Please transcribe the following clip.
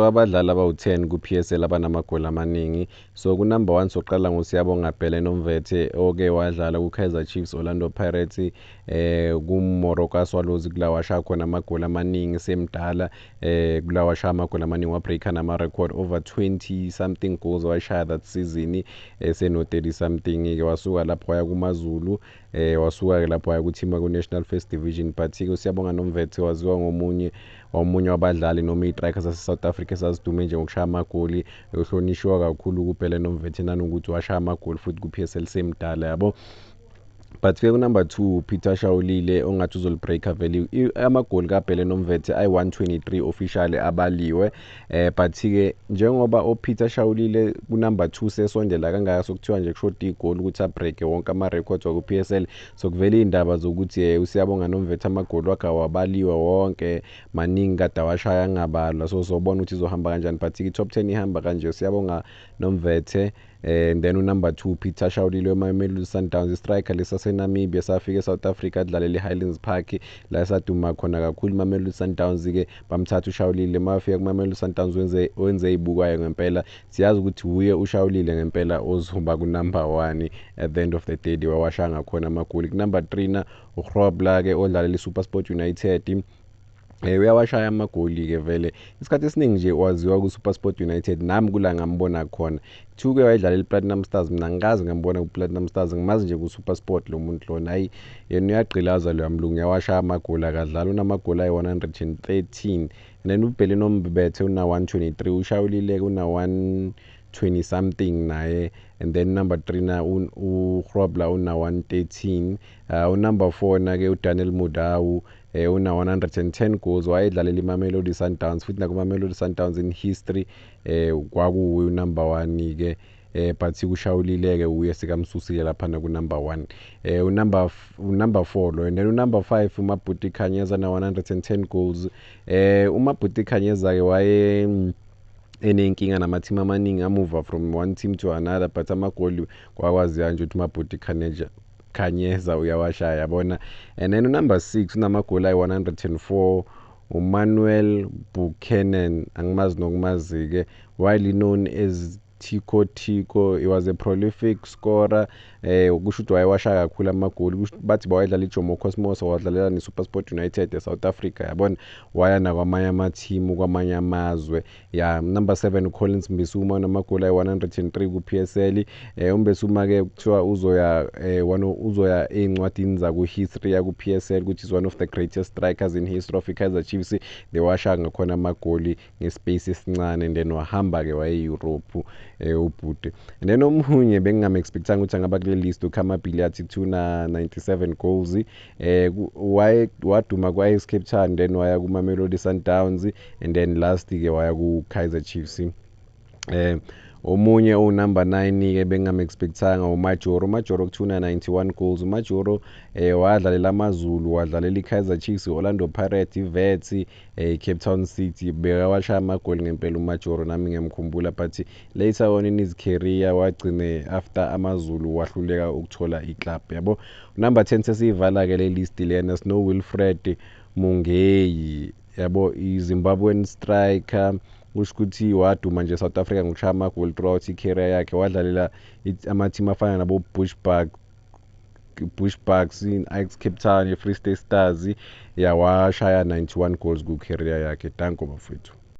Abadlali abawu-10 ku-PSL abanamagoli amaningi. So ku-number 1 soqala ngoSiyabonga Bhele Nomvethe, oke wadlala ku-Kaizer Chiefs, Orlando Pirates, ku-Moroka Swallows, kula washaya khona amagoli amaningi semdala, kula washaya amagoli amaningi, wabreaka nama-record, over 20 something goals wayishaya that season, seno 30 something ke. Wasuka lapho waya kuMaZulu, wasuka ke lapho waya ku-team ku-National First Division. But ke uSiyabonga Nomvethe waziwa ngomunye omunye wabadlali noma iy'striker zase-South Africa esazidume nje ngokushaya amagoli. Uhlonishwa kakhulu kuBhele Nomvethe, nanokuthi washaya amagoli futhi ku-PSL semdala, yabo. But ke ku-number 2, Peter Shalulile, ongathi uzolibreaka vele amagoli kaBhele Nomvethe ayi-123 officially abaliwe, but ke njengoba uPeter Shalulile ku-number 2 sesondela kangaka, sokuthiwa nje kushoda igoli ukuthi abreake wonke ama-records waku-PSL, so kuvela iy'ndaba zokuthi uSiyabonga Nomvethe amagoli wakhe awabaliwe wonke, maningi kade awashaya angabalwa. So sobona ukuthi izohamba kanjani, but i-top 10 ihamba kanje: Siyabonga Nomvethe, and then unumber 2 Peter Shalulile weMamelodi Sundowns, istriker lesaseNamibia safika eSouth Africa, adlalela eHighlands Park la esaduma khona kakhulu iMamelodi Sundowns. Ke bamthatha uShalulile, mafika kuMamelodi Sundowns wenze izibukwayo ngempela. Siyazi ukuthi uye uShalulile ngempela ozoba ku number 1 at the end of the day, wawashaya ngakhona amagoli. Ku number 3 na uGrobler ke, odlalela iSuperSport United, uyawashaya amagoli ke vele isikhathi esiningi nje, waziwa ku-SuperSport United, nami kula ngambona khona. Kuthiwa wayedlalela i-Platinum Stars, mina ngikaze ngambona ku-Platinum Stars, ngimazi nje ku-SuperSport lo muntu lona. Hayi, yena uyagqilaza loya mlungu, uyawashaya amagoli, akadlala, unamagoli ayi-113. And then uBhele Nomvethe una-123, uShalulile una-120 something naye, and then number 3 na uGrobler una-113. Unumber 4 na ke uDaniel Mudau, una 110 goals, wayedlalela iMamelodi Sundowns futhi nakuMamelodi Sundowns in history kwakuwuye unumber 1 ke, but kuShalulile ke uye sikamsusile lapha ku number 1, unumber 4 lo. And then unumber 5 uMabhuti Khanyeza na 110 goals. UMabhuti Khanyeza ke waye enenkinga nama-team amaningi, amuva from one team to another, but amagoli kwakwaziwa nje ukuthi uMabhuti Khanyeza uyawashaya, yabona. And then unumber 6 unamagoli ayi-104, uManuel Buchanan, angimazi nokumazi-ke, widely known as Tico Tico. He was a prolific scorer, kusho ukuthi wayewashaya kakhulu amagoli. Bathi bawayedlala iJomo Cosmos, wadlalela ne-SuperSport United eSouth Africa, yabona, waya nakwamanye ama-team kwamanye amazwe ya. Number 7, Collins Mbesuma, unamagoli ayi-103 ku-PSL. UMbesuma ke kuthiwa uzoya uzoya ey'ncwadini zaku-history yaku-PSL ukuthi is one of the greatest strikers in history of i-Kaizer Chiefs. The washaya ngakhona amagoli ngespace esincane, and then wahamba-ke waye e-Europe ubhuti. And then omunye bengingam-expectanga ukuthi angaba kule list, uKhama Billiat, una 97 goals, waye waduma kwa-AS Cape Town, then waya kuma-Mamelodi Sundowns, and then last ke waya ku-Kaizer Chiefs. Omunye owunumber 9 ke bengingam-expectanga, uMajoro. UMajoro kuthiwa una 91 goals. UMajoro wadlalela AmaZulu, wadlalela i-Kaizer Chiefs, Orlando Pirates, iWits, Cape Town City. Bekawashaya amagoli ngempela uMajoro, nami ngiyamkhumbula, but later on in his career wagcine after AmaZulu wahluleka ukuthola iclub, yabo. Number 10 sesiyivala ke le list lena, sino Wilfred Mungeyi, yabo, i-Zimbabwean striker. Kusho ukuthi waduma nje South Africa ngokushaya amagoli throughout i-career yakhe. Wadlalela ama-team afana nabo Bushbucks, Ajax Cape Town, i-Free State Stars ya, washaya 91 goals ku-career yakhe. Danko bafethu.